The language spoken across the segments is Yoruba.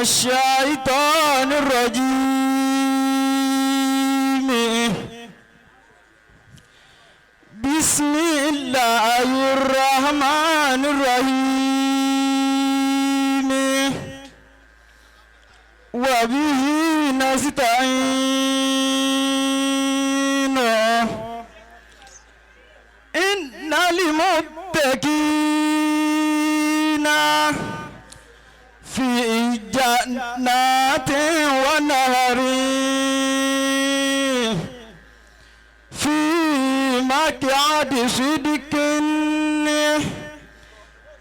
الشيطان الرجيم. بسم الله الرحمن الرحيم. وبه نستعين. إن المتقين في جنات ونهر، في مقعد صدق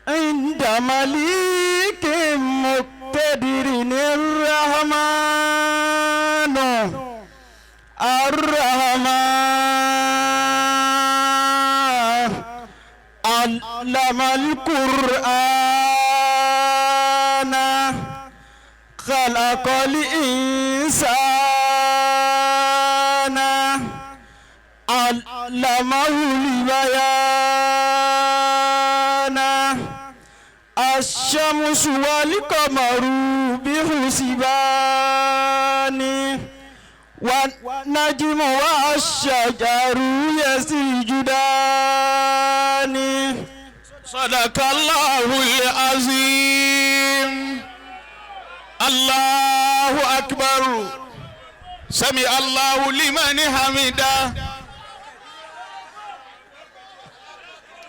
عند مليك مقتدر. الرحمن الرحمن علم القرآن، خلق الإنسان، علمه البيان. الشمس والقمر بحسبان، والنجم والشجر يسجدان. صدق الله العظيم. الله أكبر. سمع الله لمن حمده.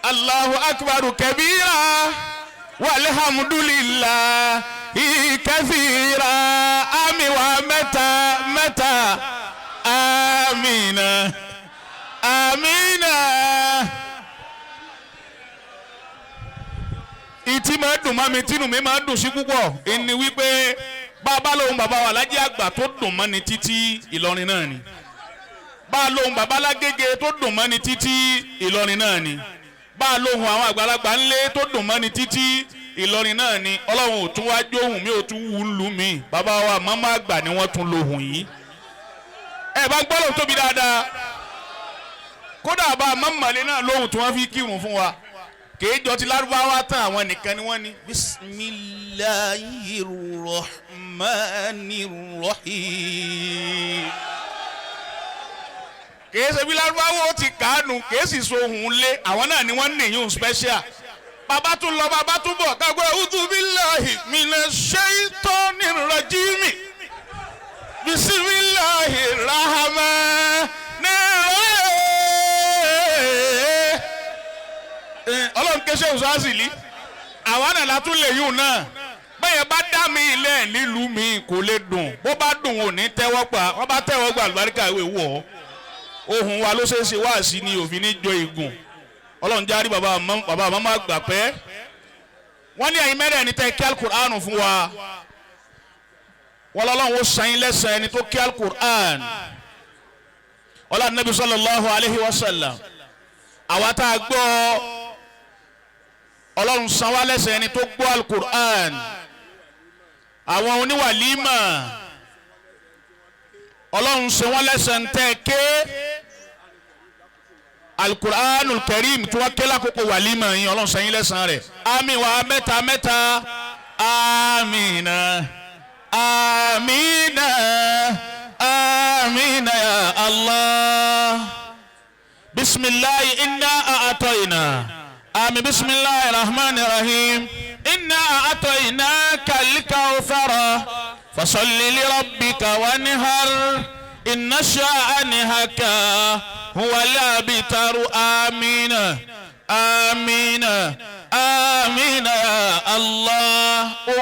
الله أكبر كبيرا والحمد لله كثيرا. آمين ومتى متى آمين آمين. Ìtí máa dùn mọ́ mi, tínú mi máa dùn sí púpọ̀ ẹni wípé bàbá lóhun bàbá wa Lájí Àgbà tó dùn mọ́ ni títí, Ìlọrin náà ni. Bá lóhun bàbá Lágége tó dùn mọ́ ni títí, Ìlọrin náà ni. Bá lóhun àwọn àgbàlagbà ńlé tó dùn mọ́ ni títí, Ìlọrin náà ni. Ọlọ́run ò tún wá jóhùn mi, ò tún wù ú lù mí. Bàbá wa màmá àgbà ni wọ́n tún lóhùn yìí. Ẹ bá gbọ́ lóhùn tóbi dáadáa. Kódà bá mọ́mọ́lé náà lóhùn tí wọ́n fi kírun fún wa, kìí jọ ti lárúbáwá tán, àwọn nìkan ni wọ́n ní. Bismillahir rahmanir rahim. Kìí ṣe bí lárúbáwá ó ti kàánù, kìí sì so ohun lé àwọn náà ni wọ́n nìyún special. Bàbá tún lọ, bàbá tún bọ̀, kágbó a'udhu billahi minash shaitonir rajim. Bismillahir rahmanir rahim. Ọlọ́run ké sẹ́wọ̀n sọ́ọ́sìlì àwa náà la tún lè yùn náà. Bẹ́ẹ̀ bá dá mi ilẹ̀ nílùú mi kò lè dùn, bó bá dùn ò ní tẹ́wọ́ gbà. Wọ́n bá tẹ́wọ́ gbà, àlùbáríkà ìwé wọ̀ ọ́. Ohun wa ló ṣeé ṣe wá sí ni òfin ní jọ ìgùn. Ọlọ́run járí bàbá màmá àgbà pẹ́. Wọ́n ní ẹ̀yin mẹ́rẹ̀ẹ́ni tẹ́ kí alukur'an fún wa, wọ́n lọ́lọ́run ó san yín lẹ́san ẹni tó kí alukur'an. Ọlọ́run Nabi sallallahu alayhi wa sallam, àwa tá a gbọ́, Ọlọ́run san wá lẹ́san ẹni tó gbọ́ alukur'an. Àwọn oníwàlímà, Ọlọ́run san wá lẹ́san tẹ́ ké alukur'anul karim tí wọ́n ké lákòókò wàlímà yín. Ọlọ́run san yín lẹ́san rẹ̀. Àmín wa mẹ́ta mẹ́ta. Àmínà àmínà àmínà ya Allah. Bisimilahi inna a'atoyina. Àmín. Bisimilahi rahman rahim. Inna a'atoyina kalikawthara fasalli li rabbika wanhar inna sha'anihaka huwa labitaru. Amina amina amina ya Allah.